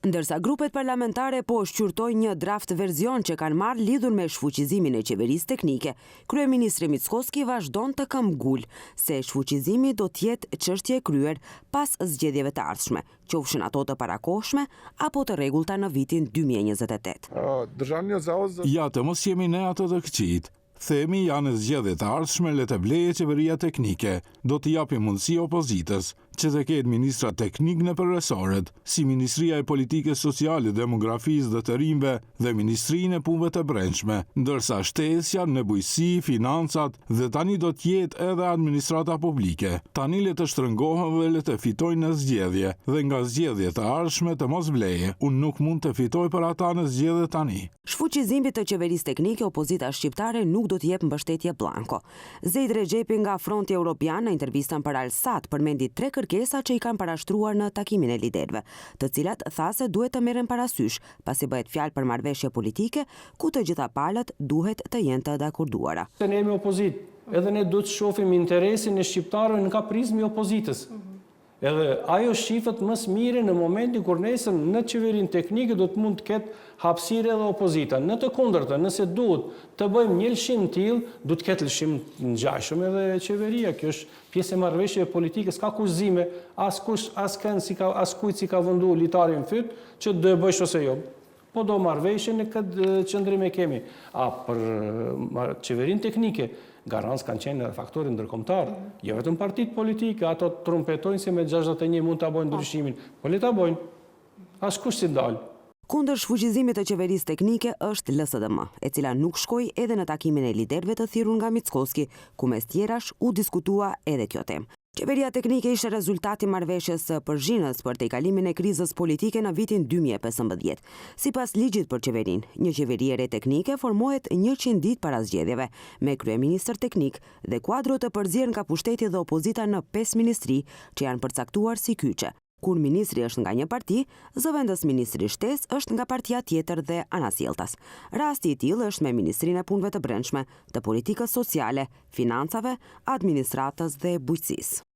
Ndërsa grupet parlamentare po shqyrtojnë një draft verzion që kanë marrë lidhur me shfuqizimin e qeverisë teknike, kryeministri Mickoski vazhdon të këmbgulë se shfuqizimi do të jetë çështje e kryer pas zgjedhjeve të ardhshme, qofshin ato të parakohshme apo të rregullta në vitin 2028. Ja të mos jemi ne ato të këqijtë. Themi ja në zgjedhjet e ardhshme le të vlejë qeveria teknike, do t'i japim mundësi opozitës, që të ketë ministra teknikë nëpër resorët, si Ministria e Politikës Sociale, Demografisë dhe të Rinjve dhe Ministrinë e Punëve të Brendshme, ndërsa shtesë janë në bujqësi, financat dhe tani do të jetë edhe administrata publike. Tani le të shtrëngohen dhe le të fitojnë në zgjedhje dhe nga zgjedhjet e ardhshme të mos vlejë. Unë nuk mund të fitoj për ata në zgjedhje tani. Shfuqizimit të qeverisë teknike opozita shqiptare nuk do t'i jep mbështetje blanko. Zejd Rexhepi nga Fronti Europian në intervistën për Alsat përmendi tre kërkesa që i kanë parashtruar në takimin e liderëve, të cilat tha se duhet të merren parasysh, pasi bëhet fjalë për marrëveshje politike, ku të gjitha palët duhet të jenë të dakorduara. Se ne jemi opozitë, edhe ne duhet të shohim interesin e shqiptarëve nga prizmi i opozitës. Edhe ajo shifet më së miri në momentin kur nesër në qeverinë teknike do të mund të ketë hapësirë edhe opozita. Në të kundërtën, nëse duhet të bëjmë një lëshim të tillë, duhet të ketë lëshim të ngjashëm edhe qeveria. Kjo është pjesë e marrëveshjeve politike, s'ka kushtëzime, askush askënd s'i ka askujt s'i ka vëndu litarin në fyt që do e bësh ose jo. Po do marrëveshje në këtë qëndrim e kemi. A për qeverinë teknike, garancë kanë qenë edhe faktori ndërkombëtar, jo vetëm partitë politike, ato trumpetojnë se me 61 mund ta bëjnë ndryshimin, po le ta bëjnë. Askush s'i ndal. Kundër shfuqizimit të qeverisë teknike është LSDM, e cila nuk shkoi edhe në takimin e liderëve të thirrur nga Mickoski, ku mes tjerash u diskutua edhe kjo temë. Qeveria teknike ishte rezultat i marrëveshjes së Përzhinës për tejkalimin e krizës politike në vitin 2015. Sipas ligjit për qeverinë, një qeveri e re teknike formohet 100 ditë para zgjedhjeve, me kryeministër teknik dhe kuadro të përzier nga pushteti dhe opozita në pesë ministri që janë përcaktuar si kyçe. Kur ministri është nga një parti, zëvendës ministri shtesë është nga partia tjetër dhe anasjelltas. Rasti i tillë është me Ministrinë e Punëve të Brendshme, të Politikës Sociale, Financave, Administratës dhe Bujqësisë.